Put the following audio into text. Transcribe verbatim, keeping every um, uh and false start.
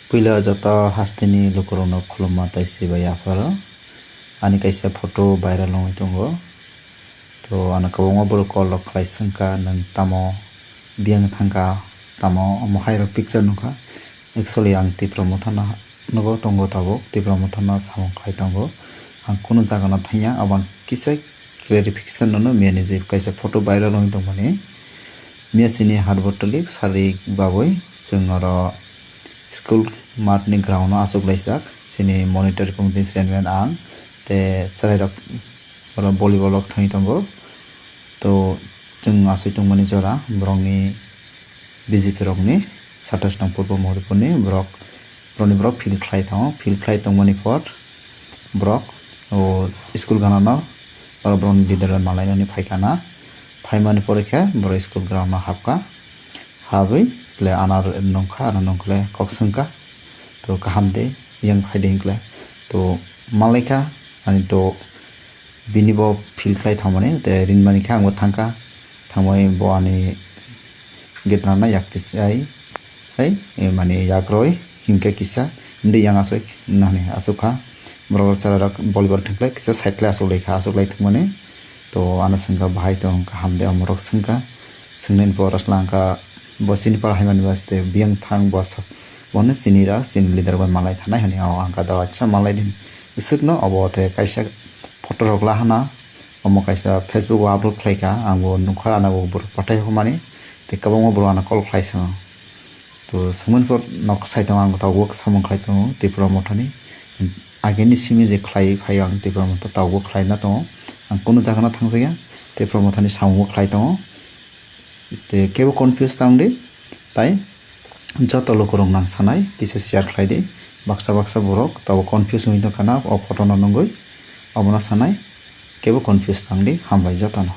Puila joto hasteni lukurokno khulumma tei sibai yapharo. Ani kaisa photo viral wngwi tongo. To ano kwbangma borok call rok khlai swngkha, "Nwng tamo biyang thangkha, tamo omo hai rok picture nukha?" Actually ang Tipra Mothano nugo tongo tabuk, Tipra Mothano samung khlai tongo. Ang kunu jagano thangya, abo ang kisa clarification rwno miyani je kaisa photo viral wngwi tongmani. Miya sini Harbor Tolik sari babwi chwng oro school mart ni ground o achuk laijak. Chini monetary committee chairman ang tei chwrairok oro volleyball rok thangwi tongo. To chwng achuk tongmani jora borokni B J P rokni satais nong purbo Mohoripurni borok, borokni borok field khlai tongo. Field khlai tongmani por borok o school ganano oro borokni leader bai malainani phaikha na. Phaimani pore khe borok school ground no hapkha. Habwi chwla ano nungkha, ano nungkhle kok swngkha. To kaham de, yang phai de hinkhle. To malaikha, ani to bini bo field khlai thangmani, tei rinmani khe ang bo thangkha. Thangbai bo ani gate rana yak tisai, hai, e, mani yak roi, himkhe kisa, bini yang asoi, nani asukha. Borok chwrairok volleyball thwngkhlai kisa side khlai asuk laikha, asuk lai thwngmani. To ano swngkha bahai tong kaham de, omorok swngkha. Swngnani pore swlangkha bo chini para haimani baste biyang thang bo sa-, bono chini ra chini leader bai malai thanai hwnwi o ang kha da acha malai din. Swkno obo te kaisa photo rok lahana omo kaisa Facebook o upload khlaikha, ang bo nukha, ano bo borok pathai hwnmani tei kwbangma borok ano call khlai swngo. To swngmani pore nok sai tongo, ang tabuk samung khlai tongo Tipra Mothani. Agini simi je khlai phaio ang Tipra Motha tabuk khlaina tongo. Ang kunu jagano thangjakya, Tipra Mothani samung bo khlai tongo. Tei kebo confuse tang di, tai joto lukurok nang sanai kisa share khlai di. Baksa baksa borok tabuk confuse wngwi tongkha na o photo no nungwi, obono sanai kebo confuse tang di. Hambai jotono.